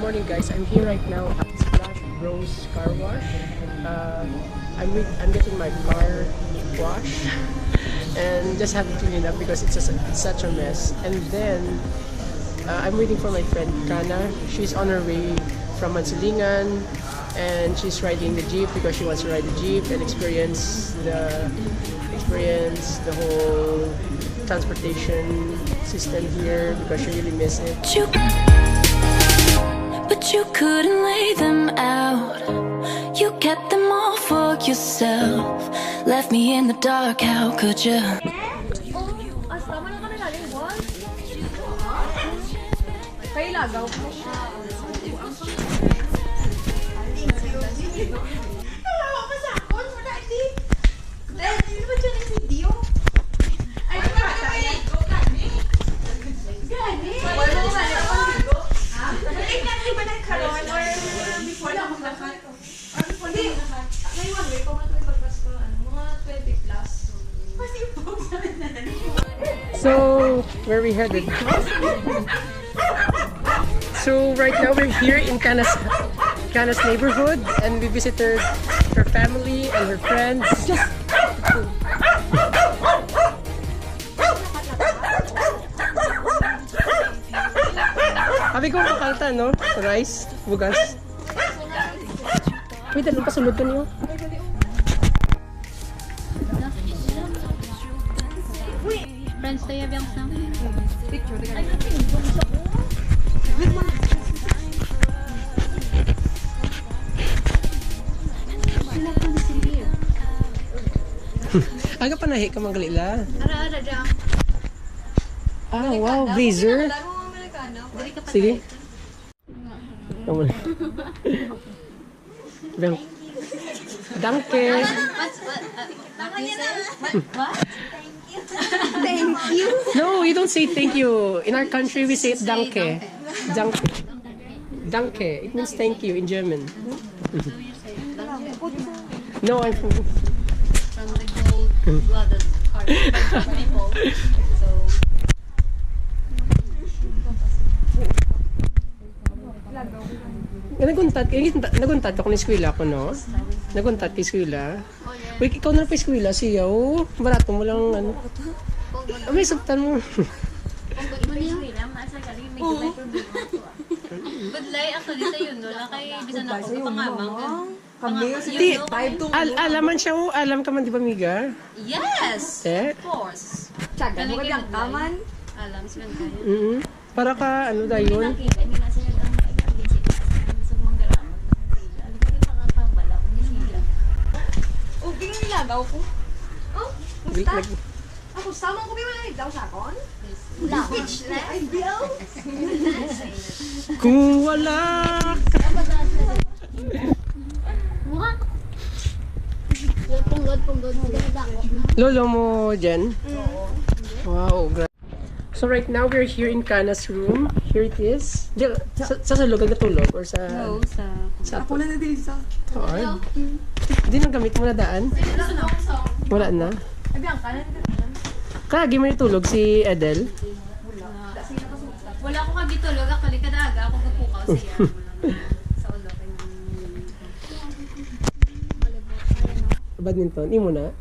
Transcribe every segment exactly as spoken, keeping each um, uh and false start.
Morning, guys. I'm here right now at Splash Bros Car Wash. Uh, I'm with, I'm getting my car washed and just having to clean it up because it's just such a mess. And then uh, I'm waiting for my friend Kana. She's on her way from Mansilingan, and she's riding the jeep because she wants to ride the jeep and experience the experience the whole transportation system here because she really miss it. You, but you couldn't lay them out. You kept them all for yourself. Left me in the dark, how could you? Kay lagaw ko. So, where we headed? So right now we're here in Kana's Kana's neighborhood, and we visited her family and her friends. Just Abi ko, makalta, no? Rice, bugas. Wait, ano, pasulod ka niyo? Friends tayo, Biang, sa? Aga pa nahi ka, Manggalila. Ara, ara, dyan. Ah, wow, blazer. Sige. Danke. What's, what, uh, what you say? What? What? Thank you. No, we don't say thank you. In our country, we say danke. Danke. Danke. It means thank you in German. No, I'm from From the cold-blooded heart people. So, Naguntat, eh, naguntat ako ni eskwela ko, no? Naguntat kay eskwela. Wait, ikaw na lang pa eskwela, siya, oh. Barato mo lang, ano. Ah, may sabtan mo. Good lay, actually, sa yun, no? Lang kay, bisan ako, kapangamang. Kami, Ti- sige, five to Al alam man siya, oh. Alam ka man, di ba, miga? Yes! Eh? Of course. Tsaga mo ka lang kaman. Alam, si Bantay. Mm. Para ka, ano, dayon? Okay, nilagaw ko. Oh, musta? Ako, sama ko, may mga nagdaw sa akon? Speechless. Ay, Bill. Kung wala ka. Punggod, punggod, punggod ako. Lolo mo, Jen? Wow, gra- So right now, we're here in Kana's room. Here it is. Di, sa, sa sulog ka natulog or sa... Oo, sa... Sa Ako na na din sa. Oo. Di nang gamit mo na daan? Wala na. Abi, ang kanan ka naman. Kagi man itulog si Edel? Wala ko kagitulog. Actually, kada aga ako gapukaw siya. Sa ulo. Badminton. Imo na?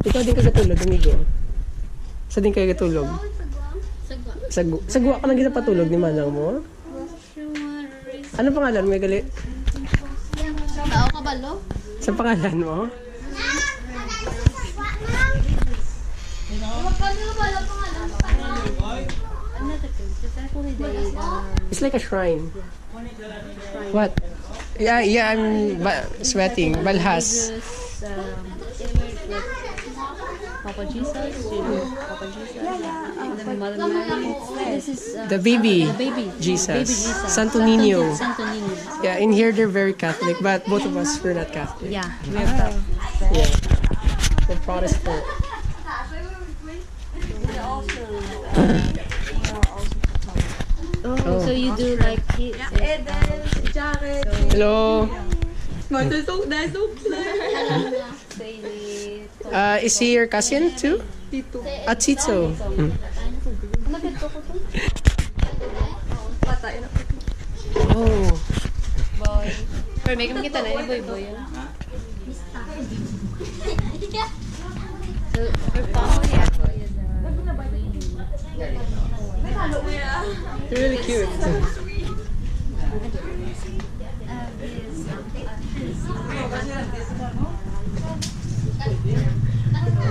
Ikaw din ka gatulog, amigo? Sa din kayo gatulog? Sagwa. Sa, gu- sa guwa ka lang ginapatulog ni manang mo? Ano pangalan mo, gali? Tao kabalo? Sa pangalan mo? It's like a shrine. What? Yeah, yeah, I'm ba- sweating. Balhas. Papa Jesus, you know, Papa Jesus. And then Mother Mary. This is uh, The baby. The baby. Jesus. Baby Jesus. Santo Niño. Santo Niño. Yeah, in here they're very Catholic, but both of us we're not Catholic. Yeah, we're Catholic. Yeah. We're Protestant. Oh, so you do like kids. Edel, Jared, Hello. Mother, so, that's so clear. Bailey. Uh, is he your cousin too? Tito. At Chicho. Hmm. Patay na. Oh. Or make him kita na ni Boy Boy, yun. So, your family actually is a Really cute.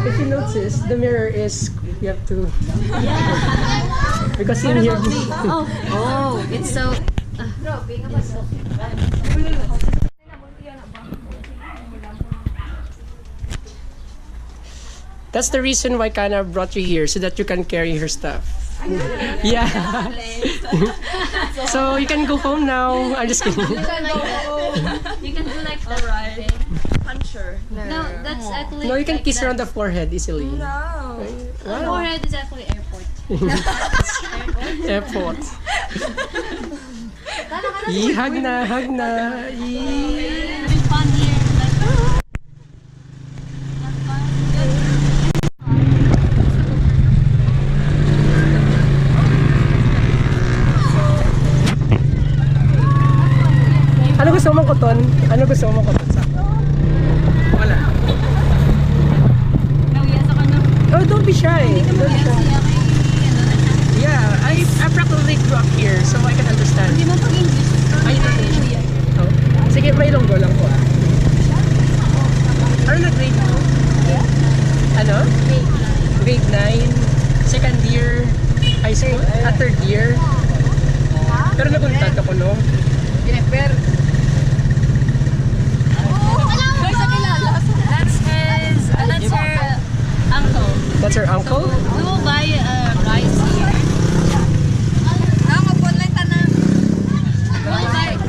If you notice, the mirror is, you have to, because in here. Oh, oh, it's so. That's the reason why Kana brought you here, so that you can carry her stuff. Yeah. So you can go home now. I'm just kidding. You can do like that. Puncher. No, that's actually. No, you can like kiss her on the forehead easily. No. Right? Wow. Forehead is actually airport. Airport. Ih, hug na, hug na. Ih. Having fun here. Ano gusto mo, Kuton? Ano gusto mo, Kuton? Sa wala. Nawiya sa kanya. Oh, don't be shy. Hindi ka Don't be mawiya shy. siya kay ano na siya. Yeah, I, I practically grew up here, so I can understand. Hindi mo pag-English. I don't know. Oh. Sige, may lunggo lang po, ah. Ano na grade mo? Ano? Grade nine. Second year high school? Ah, third year. Pero naguntat ako, no? Jennifer. That's his, uh, that's her uncle. That's her uncle? So, we will buy, uh, rice here. We'll buy,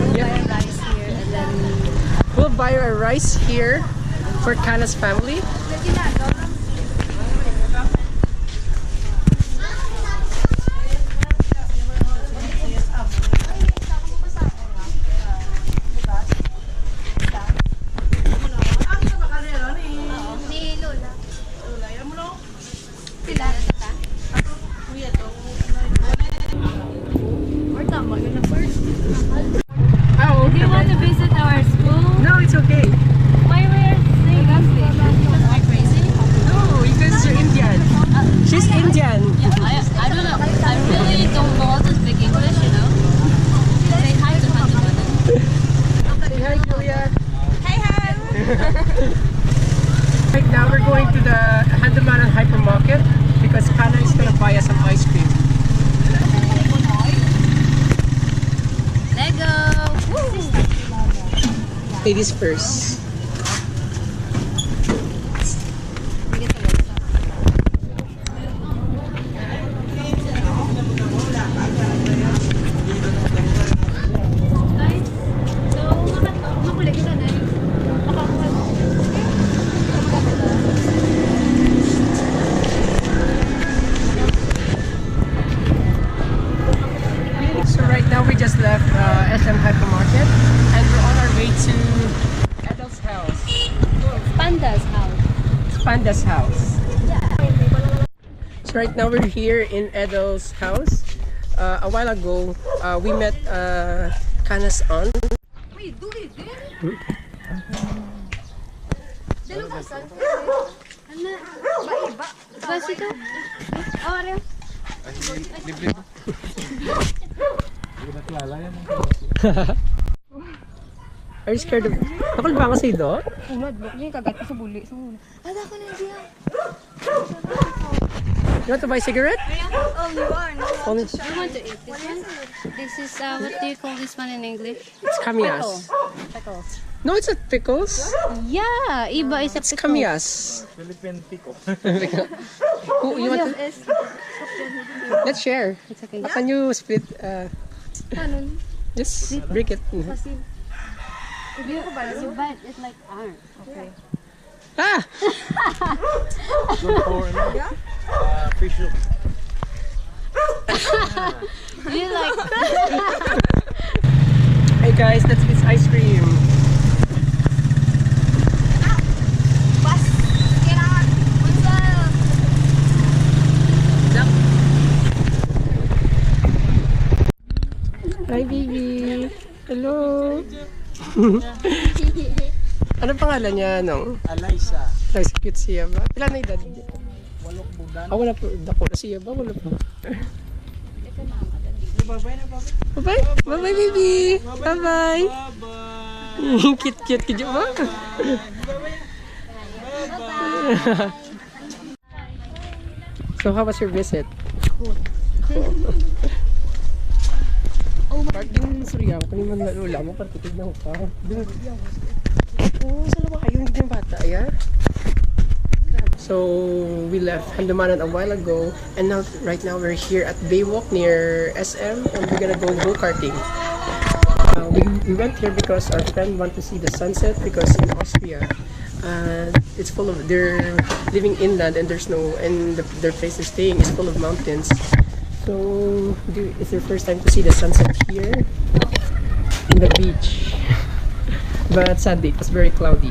we'll buy rice here and then We'll buy our rice here for Kana's family. Sila. Or tama yun na first. Oh, Do you want to visit our school? No, it's okay. Why we are saying English? Am I crazy? No, because you're Indian. She's Indian. Yeah, I, I don't know. I really don't know how to speak English, you know. Say hi to Handumanan. Say hi, Julia. Hey, hey. Right now, we're going to the Handumanan Hypermarket because Kana is gonna buy us some ice cream. Lego! Woo! Ladies first. So right now we just left uh, S M Hypermarket and we're on our way to Edel's house. Panda's house. Panda's house. So right now we're here in Edel's house. Uh, a while ago, uh, we met uh, Kana's aunt. Ano? Ba, ito? Oh, ano? Are you scared of... Takol ba nga sa ido? Unad, bro. Yung kagat ko sa buli. Sa buli. Ada ko na diyan. You want to buy cigarette? Oh, you are. No, Only- You want to eat this one? This is, uh, what do you call this one in English? It's kamiyas. Pickle. Pickles. No, it's not pickles. Yeah, iba is a It's pickle. Kamiyas. Philippine pickle. Oh, you want to? Let's share. It's okay. Can you split? Uh, Paano? Just break it. Kasi, hindi ko ba? You bite it like, ah. Okay. Ah! Good for, ano? Uh, fish soup. You like Hey guys, let's eat ice cream. Hi, baby. Hello. Ano pangalan niya, no? Alaysa. Alaysa, cute siya ba? Pila na edad? Walong bulan. Ah, wala po. Dako na siya ba? Wala po. Bye-bye na, bye-bye. Bye-bye. Bye-bye, baby. Bye-bye. Bye-bye. Cute, cute, cute ba? So, how was your visit? Parking Surya, kung man lalo lang mo, parang titig na pa. Oh, sa lawa, ayun, yung bata, yeah? So, we left Handumanan a while ago, and now, right now, we're here at Baywalk near S M, and we're gonna go go-karting. Uh, we, we went here because our friend want to see the sunset, because in Austria, uh, it's full of, they're living inland and there's no, and the, their place they're staying is full of mountains. So, do, it's their first time to see the sunset here in the beach. But sadly, it was very cloudy.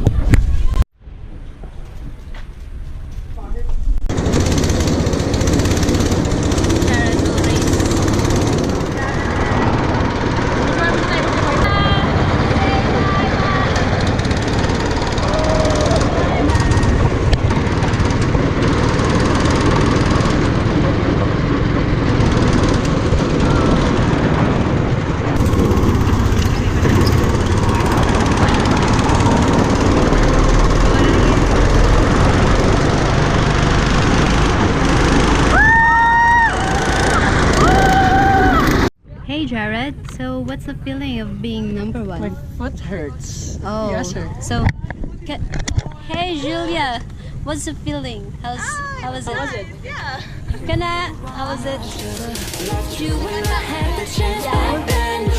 Hey, Jared. So, what's the feeling of being number one? My foot hurts. Oh, yes, sir. So, ca- hey, Julia. What's the feeling? How's how was it? How was it? Yeah. Kana, how was it? You and I had the chance back then.